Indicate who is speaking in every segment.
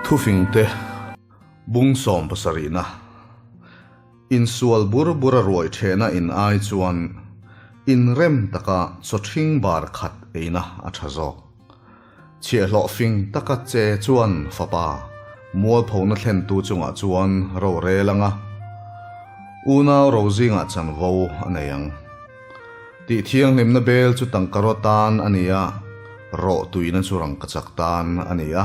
Speaker 1: Thufingte bung sawmpasarihna insual bur bura ruai thehna in ai chuan inrem taka chawthing bar khat eina a tha zawk. Chhiahhlawh fing taka che chuan fapa mualphona thlentu chungah chuan ro rel ang a, unau ro zingah chanvo a nei ang. Tih thianghlimna bel chu tangkaraw tan a ni a, rawh tuina chu rangkachak tan a ni a,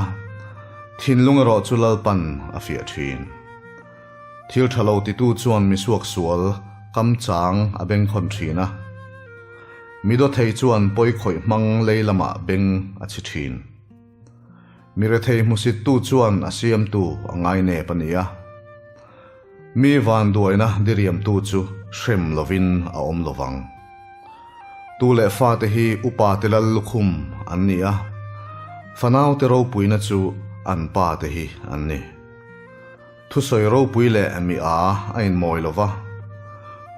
Speaker 1: thinlung erawh chu Lalpan a fiah thin. Thil tha lo titu chuan mi suaksual kam chang a bengkhawn thin a. Mi dawthei chuan pawi khawih hmang lei lamah beng a chhi thin. Mi rethei hmusittu chuan a siamtu a ngai nep a ni a. Mi vanduaina diriamtu chu hrem lovin a awm lovang. Tu leh fate hi upa te lal lukhum an ni a, fanaute ropuina chu an pa te hi an ni. Thusawi ropui leh mi a a inmawi lo va,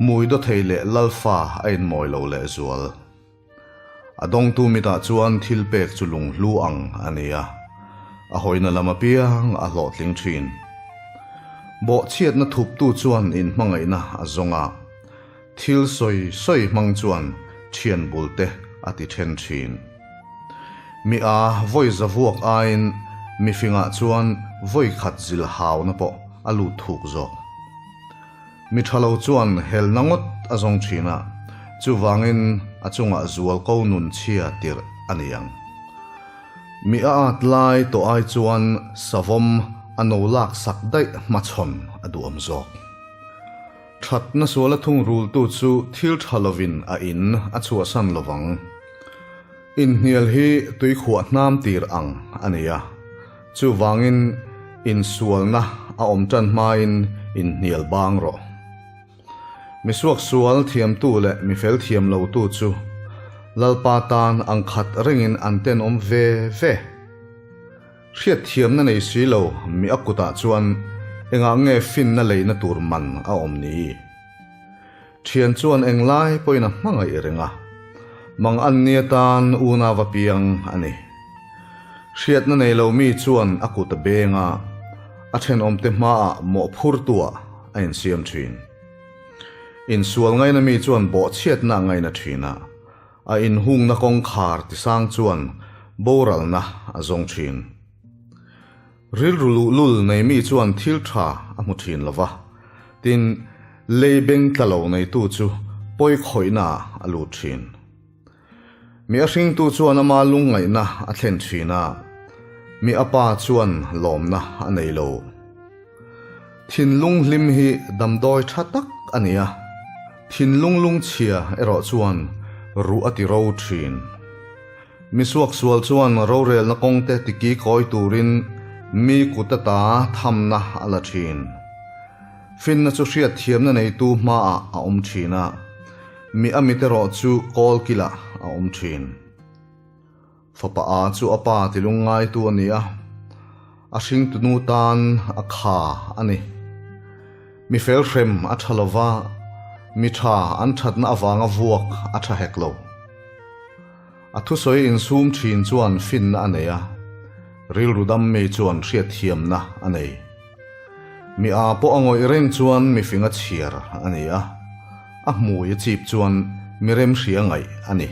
Speaker 1: mui dawthei leh lalfa a inmawi lo lehzual. A dawngtu mitah chuan thil pek chu lunghlu ang a ni a, a hawina lam apiang a hlawhtling thin. Bawhchhiatna thuptu chuan inhmangaihna a zawng a, thil sawi sawi hmang chuan thian bulte a ti then thin. Mi a vawi za vuak aiin mi fingah chuan vawi khat zil hauna pawh a lut thuk zawk. Mi tha lo chuan helna ngawt a zawng thin a, chuvangin a chungah zual ko nun chhia tirh a ni ang. Mi a at lai tawh ai chuan savawm a no lak sak daih hmachhawn a duhawm zawk. Thatna suala thungrultu chu thil tha lovin a in a chhuahsan lovang. Inhnial hi tuikhuah hnam tir ang a ni a, chuvangin insualna a awm tan hmain inhnial bang rawh. Mi suaksual thiamtu leh mi fel thiam lotu chu Lalpa tan ang khat rengin an tenawm ve ve. Hriatthiamna nei si lo mi a kutah chuan engah nge finna leina tur man a awm ni? Thian chuan englai pawhin a hmangaih reng a, mang an ni atan unau a piang a ni. Hriatna nei lo mi chuan a kut a beng a, a thenawmte hmaah mawhphurtuah a insiam thin. Insual ngaina mi chuan bawhchhiatna a ngaina thin a, A inhungna kawngkhar tisang chuan boralna a zawng thin. Rilru luhlul nei mi chuan thil tha a hmu thin lo va, tin, lei beng tla lo neitu chu pawi khawihna a lut thin. Mi a hringtu chuan ama lungngaihna a thlen thin a, mi a pa chuan lawmna a nei lo. Thinlung hlim hi damdawi tha tak a ni a, thinlung lungchhia erawh chuan ruh a ti ro thin. Mi suaksual chuan rorelna kawngte tiki kawi turin mi kut ata thamna a la thin. Finna chu hriatthiamna neitu hmaah a awm thin a, mi a mit erawh chu kawl kilah a awm thin. Fapa a chu a pa ti lungngaitu a ni a, a hringtunu tan a kha a ni. Mi fel hrem a tha lo va, mi tha an thatna avanga vuak a tha hek lo. A thusawi insum thin chuan finna a nei a, rilru dam mi chuan hriatthiamna a nei. Mi a pawh a ngawih reng chuan mi fing a chhiar a ni a, a hmui a chip chuan mi remhria ngaih a ni.